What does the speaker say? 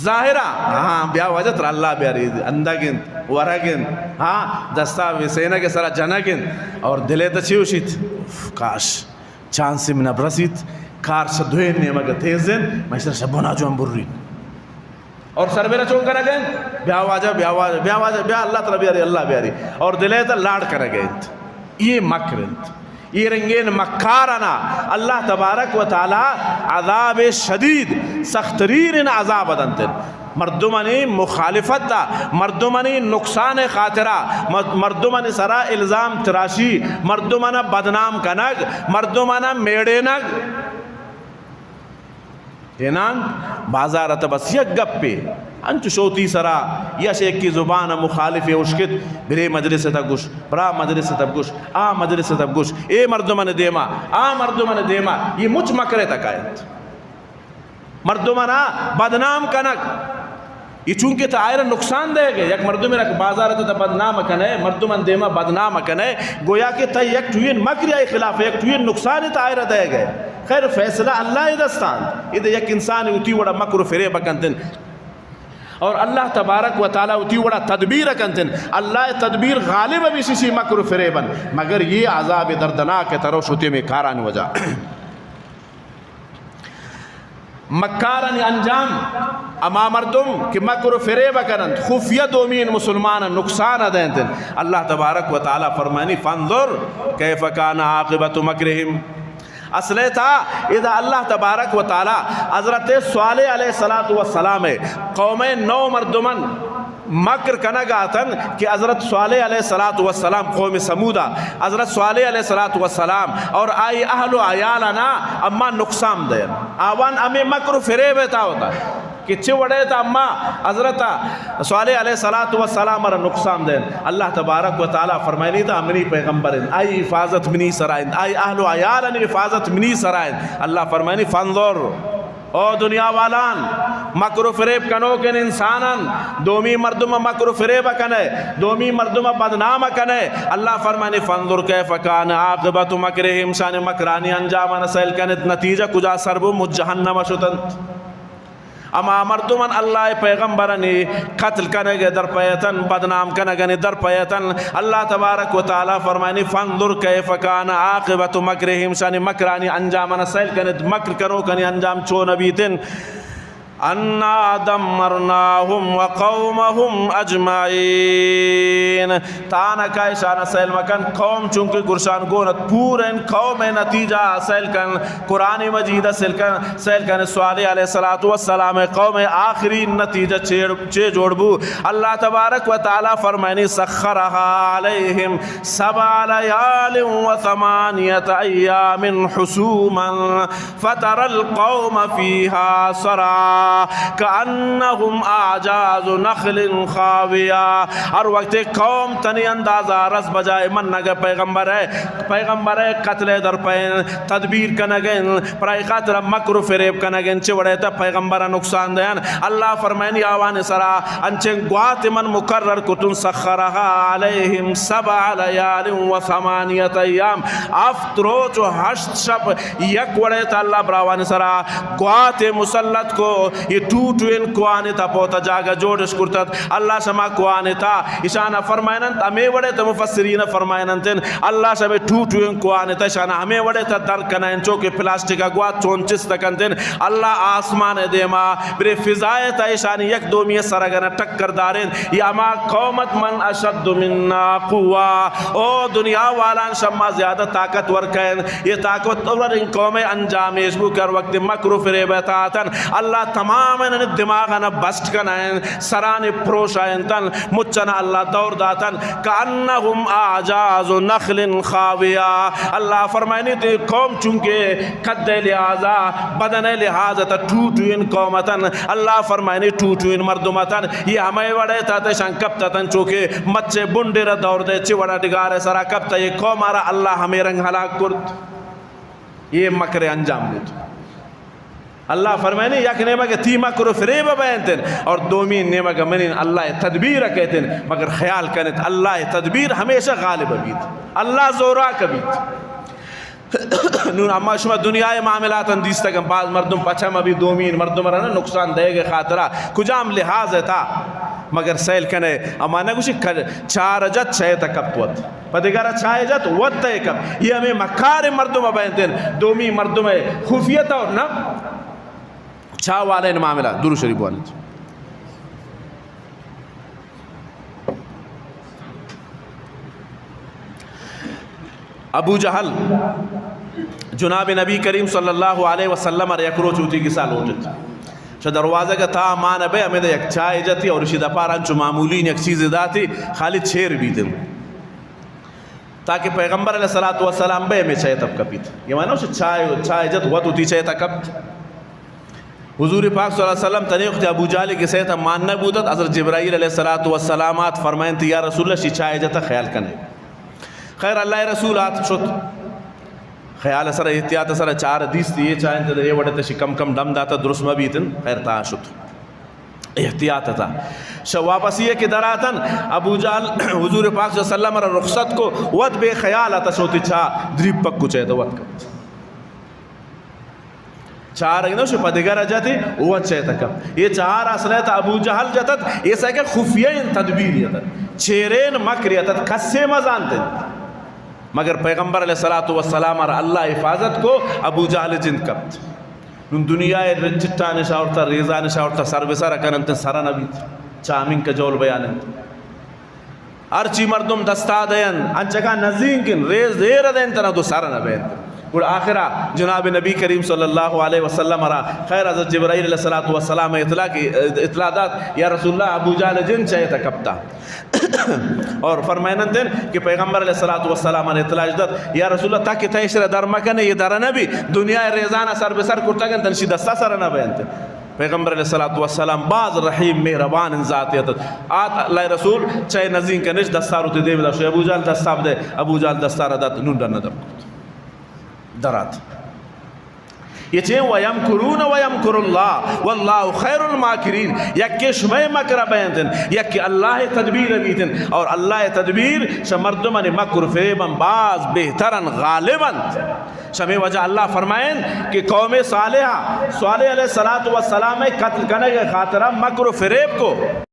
ظاہرا، ہاں، بیا واجہ ترا اللہ بیاری، اندگ انت، ورگ انت، ہاں، دستا وسینگ سرا جنگ انت، اور دلے تا چی ہوشیت؟ اف، کاش چانسی منا برسیت، کار شہ دوئیں نیمگ تیز انت، من شر شہ بنا جوان برین۔ اور سر بیرا چون کنگ انت؟ بیا واجہ، بیا واجہ، بیا واجہ، بیا اللہ ترا بیاری، اللہ بیاری۔ اور دلے تا لاڑ کنگ انت۔ یہ مکر انت۔ یہ رنگین مکارنا اللہ تبارک و تعالی عذاب شدید، سخت ترین عذاب دنت۔ مردمانی مخالفت، مردمانی نقصان خاطرہ، مر-، مردمانی سرا الزام تراشی، مردمانا بدنام کنگ، مردمانا میڑینگ۔ انان بازار ات بس یک گپے، انچو شوتی سرا یا شیکی زبان مخالف اشکت، برے مجلس ات گوش، برا مجلس ات گوش، آ مجلس ات گوش، اے مردمان دیما، آ مردمان دیما، یہ مچ مکرے تکا انت۔ مردمانا بدنام کنگ، یہ چونکہ تا آئرا نقصان دے گئے، یک مردم را کہ بازار ات تا بدنام کنے، مردمان دیما بدنام کنے، گویا کہ تا یک ٹوین مکر آئی خلاف، یک ٹوین نقصان تا آئرا دے گئے۔ خیر، فیصلہ اللہ دستان۔ ادا یک انسان وتی وڑا مکر و فریب کنتن۔ اور اللہ تبارک و تعالی وتی وڑا تدبیر کنتن۔ اللہ تدبیر غالب بھی ششی مکر و فریبن۔ مگر یہ عذاب دردناک ترو شتے میں کاران وجہ۔ مکارانی انجام، اما مردم کہ مکر و فریب کننت، خفیہ دومین مسلمان نقصان دینتن۔ اللہ تبارک و تعالی فرمانی، فانظر کیف کان عاقبت مکرہم۔ اصل تا ادا اللہ تبارک و تعالی حضرت صالح علیہ الصلوۃ والسلام قوم نو مردمن مکر کنگ اتن کہ حضرت صالح علیہ الصلوۃ والسلام قوم ثمودا، حضرت صالح علیہ الصلوۃ والسلام اور آئی اہل و عیالانا اما نقصان دین۔ آوان ہمیں مکر و فریب تا ہوتا کہ چہ وڑے تا اما حضرت صالح علیہ الصلوۃ والسلام را نقصان دین۔ اللہ تبارک و تعالی فرمائنی تا ہمنی پیغمبر انت، آئی حفاظت منی سرا انت، آئی اہل و عیالانی حفاظت منی سرا انت۔ اللہ فرمائنی، فانظر، او دنیا والان، مکر و فریب کنوکن انسانان، دومی مردم مکر و فریب کنے، دومی مردم بدنام کنے۔ اللہ فرمانی، فانظر کیف کان عاقبت مکرہم، شان مکرانی انجامان سیل کنت، نتیجہ کجا سر بو؟ مچ جہنم شتنت۔ اما مردمان اللہ پیغمبرانی قتل کنگ در پیتن، بدنام کنگنی در پیتن۔ اللہ تبارک و تعالی فرمانی، فانظر کیف کان عاقبت مکرہم، شانی مکرانی انجامانا سیل کنت، مکر کنوکانی انجام چون بیتن۔ انا دمرناہم و قومہم اجمعین۔ تانکا اشانا سیل مکن، قوم چونکہ گرشان گون ات، پورا ان قوم نتیجہ سیل کن، قرآن مجید سیل کن، سیل کن، صالح علیہ الصلوۃ والسلام قوم آخری نتیجہ چے، چے جوڑ بو۔ اللہ تبارک و تعالی فرمائنی، سخرها علیہم سبع لیال و ثمانیۃ ایام حسوما فتر القوم فیہا صرعا کأنہم اعجاز نخل خاویہ۔ ہر وقت قوم تنی اندازہ رس بجائے منگ پیغمبر ہے، پیغمبر ہے قتل در پین تدبیر کنگن، پرائی خاطر مکر و فریب کنگن، چہ وڑے تا پیغمبر نقصان دین۔ اللہ فرمائنی آوان سرا انچیں گوات من مقرر کتن، سخرها علیہم سبع لیال و ثمانیۃ ایام، ہفت روچ و ہشت شپ یک وڑے تا اللہ براوان سرا گوات مسلط کو، یہ ٹوٹوین کوان تا پوتا جاگہ جوڑش کرتت۔ اللہ شما کوان تا اشانا فرمائننت، ہمیں وڑے تا مفسرین فرمائننت، اللہ شما ٹوٹوین کوان تا اشانا ہمیں وڑے تا در کنائن، چوکہ پلاسٹک گوات چون چست کنتن۔ اللہ آسمان دیما برے فضائے تا اشانی یک دومی سرگن ٹکر دارین۔ یا ہما قومت من اشد منا قوہ۔ او دنیا والان شما زیادہ طاقتور کین۔ یہ طاقتور ان قوم انجام ایش بو کہ ہر وقت مکر و فریب تاتن۔ اللہ تمام ان دماغ نا بسٹ کنائن، سران پروشائن تن، مچنا اللہ دور داتن۔ کأنہم اعجاز نخل خاویہ۔ اللہ فرمائنی تی قوم چونکہ قد لحاظا، بدن لحاظ تا ٹوٹوین قوم اتن۔ اللہ فرمائنی ٹوٹوین مردم اتن۔ یہ ہمیں وڑے تا تشان کپت اتن، چوکہ مچے بنڈے را دور دے، چی وڑا ڈگار سرا کپت، یہ قوم را اللہ ہمیں رنگ ہلاک کرت۔ یہ مکر انجام دیت۔ اللہ فرمائنی، یک نیمگ تی مکر و فریب بینتن اور دومی نیمگ منین اللہ تدبیر کہتن، مگر خیال کنت اللہ تدبیر ہمیشہ غالب بیت، اللہ زوراک بیت۔ نون اما شما دنیا ءِ معاملاتاں دیستگ، باز مردم پچ ہم ابی دومی مردم را نہ نقصان دئیگ ءِ خاطرا کجام لحاظ ءِ تا، مگر سیل کنے، اما نہ گوشی کر-، چار جت چے تا کپت وت، پہ دگرا چائے جت وت تے کپت، یہ ہمیں مکار مردم بینتن، دومی مردم خفیت اور نہ چا والے معاملہ۔ درود شریف بوانت۔ ابو جہل جناب نبی کریم صلی اللہ علیہ وسلم ءَ یک روچ وتی گسا لوٹت۔ چہ دروازگ ءِ تہا مان بئے، ہمے یک چائے جتی اور اشی دپار انچو معمولی یک چیزے داتی، خالی چیر بیت۔ تاکہ پیغمبر علیہ الصلوۃ والسلام بئے ہمے چائے تب کپیت۔ یہ معنی چائے، چائے جت وت وتی چائے تب کپت۔ حضور پاک صلی اللہ علیہ وسلم تنی وقت ابو جہل ءِ گسا ءِ تہا مان نہ بوتت، حضرت جبرائیل علیہ الصلوۃ والسلام آت، فرمائنت، یا رسول اللہ، شی چائے جت خیال کنے۔ خیر، اللہ ءِ رسول آت شت۔ خیال ءِ سر، احتیاط ءِ سر، چار دیست، یہ چائے انت، یہ وڑے تشی کم کم دم داتا، درست مہ بیتن، خیر تا شت۔ احتیاط ءِ تہا۔ شہ واپسی ءَ کہ دراتن، ابو جہل حضور پاک صلی اللہ علیہ وسلم را رخصت کو، وت بے خیال ات، شوتی چا دریپ پک کو چے تو وت کپت۔ چار نہ شو پہ دگرا جتی، وت چے تک۔ یہ چار اصل ات، ابو جہل جتت، یہ سکہ خفیہ تدبیر ات، چیرین مکر ات، کسے مزانت۔ مگر پیغمبر علیہ الصلوۃ والسلام را اللہ حفاظت کو، ابو جہل جند کپت۔ نون دنیا ءِ چٹان شاورتا، ریزان شاورتا، سر بہ سر کننت، سر نہ بیت۔ چامین کجول بیان انت۔ ہرچی مردم دستا دین، انچکا نزینکن، ریز دیر دین تنا تو سر نہ بینت۔ گڑا آخرا جناب نبی کریم صلی اللہ علیہ وسلم را خیر حضرت جبرائیل علیہ الصلوۃ والسلام اطلاع کی، اطلاع دات، یا رسول اللہ، ابو جہل جند چے تا کپتا۔ اور فرمائنت کہ پیغمبر علیہ الصلوۃ والسلام نے اطلاع دات، یا رسول اللہ، تاکہ تیشر در مکنے، یہ در نبی، دنیا ریزان سر بہ سر کرتگن، تنشی دستا سر نہ بینت۔ پیغمبر علیہ الصلوۃ والسلام باز رحیم مہربان ذات ات۔ آت اللہ رسول چے نزینکنش دستا روتی دیم دا شو ابو جہل دستا بدے، ابو جہل دستا را دات، نون در ندر کرت۔ درات۔ یہ چے؟ وَيَمْكُرُونَ وَيَمْكُرُ اللَّهُ وَاللَّهُ خَيْرُ الْمَاكِرِينَ۔ یکے شمئے مکر بیتن، یکے اللہ تدبیر بیتن، اور اللہ تدبیر شہ مردمانی مکر فریبن باز بہترن، غالب انت۔ شمی وجہ اللہ فرمائن کہ قوم صالحہ، صالح علیہ الصلوۃ والسلام قتل کنگ خاطرہ مکر و فریب کو۔